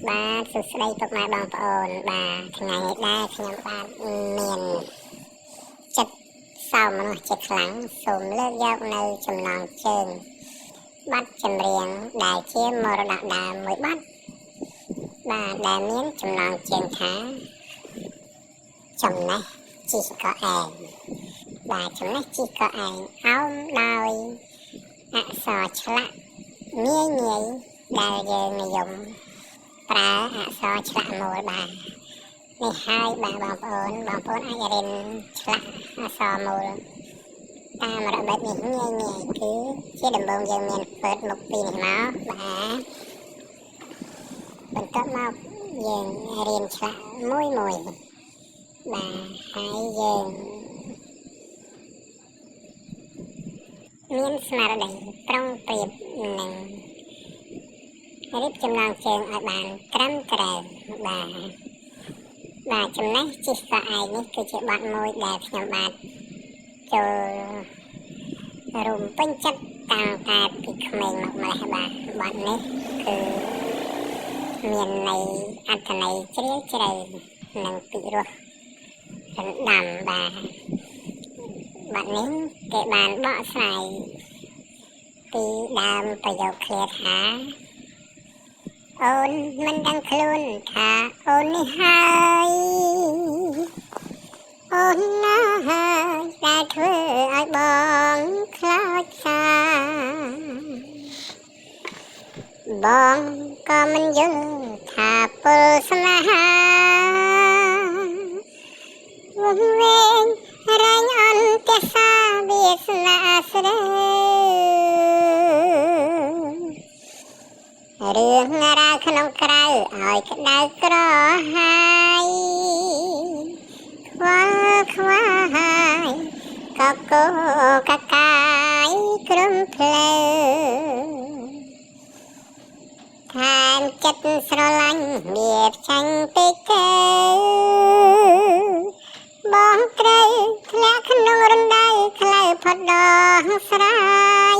បាទសួស្តីពុកម៉ែបងប្អូនបាទថ្ងៃនេះដែរខ្ញុំបាទមានចិត្តសោមនស្សជាខ្លាំងសូមលើកយកនៅចំណងជើងបទចម្រៀងដែលជាមរតកដើមមួយបទបាទដែលមានចំណងជើងថាចំណេះជិះក៏ឯងបាទចំណេះជិះក៏ឯងអោមដោយអក្សរឆ្លាក់ងាយងាយដែលយើងនិយមប្រើអក្សរឆ្លាក់មូលបាទនេះហើយបាទបងប្អូនបងប្អូនអាចរៀនឆ្លាក់អក្សរមូលតាមរបៀបនេះងាយងាយគឺជាដំបូងយើងមានហ្វឺតមុខពីរនេះមកបាទបន្ទាប់មកយើងរៀនឆ្លាក់មួយមួយបាទហើយយើងមានស្មារតីប្រុងប្រៀបនឹងរៀបចំណងជើងឲ្យបានត្រឹមត្រូវបាទបាទចំណេះជិះក៏ឯងនេះគឺជាបទមួយដែលខ្ញុំបាទចូលរួមពេញចិត្តតាំងតែពីក្មេងមកម្លេះបាទបទនេះគឺមានន័យអត្ថន័យជ្រាលជ្រៅនិងពិរោះរណ្ដាំបាទបទនេះគេបានបកស្រាយពីដើមប្រយោគឃ្លាថាអូនមិនដឹងខ្លួនថាអូននេះហើយអូនណាហើយដែលធ្វើឲ្យបងខ្លោចផ្សាបងក៏មិនយល់ថាពលស្នេហាវង្វេងរែងអន្តសាវាសនាស្រីរឿងរ៉ាវក្នុងក្រៅឲ្យក្តៅក្រហាយខ្វល់ខ្វាយកកោកកាយក្រុមផ្លូវថែមចិត្តស្រឡាញ់វាផ្ចាញ់ពេកទៅបងត្រូវធ្លាក់ក្នុងរណ្ដៅក្លៅផុតដងស្រាយ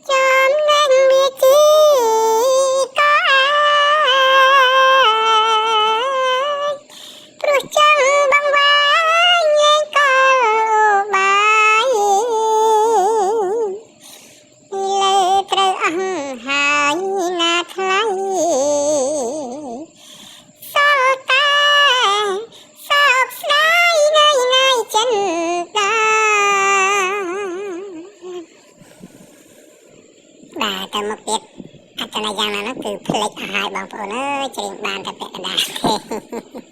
ចំណេញវាជីក៏អាចព្រោះចង់បងវាយលែងកលបាយលើត្រូវអស់ហើយណាថ្លៃសល់តែសោកស្ដាយនៅថ្ងៃចិនតាបាទទៅមុខទៀតអត្តន័យយ៉ាងណានោះគឺភ្លេចអស់ហើយបងប្អូនអើយច្រៀងបានតែពាក់កណ្ដាលទេ។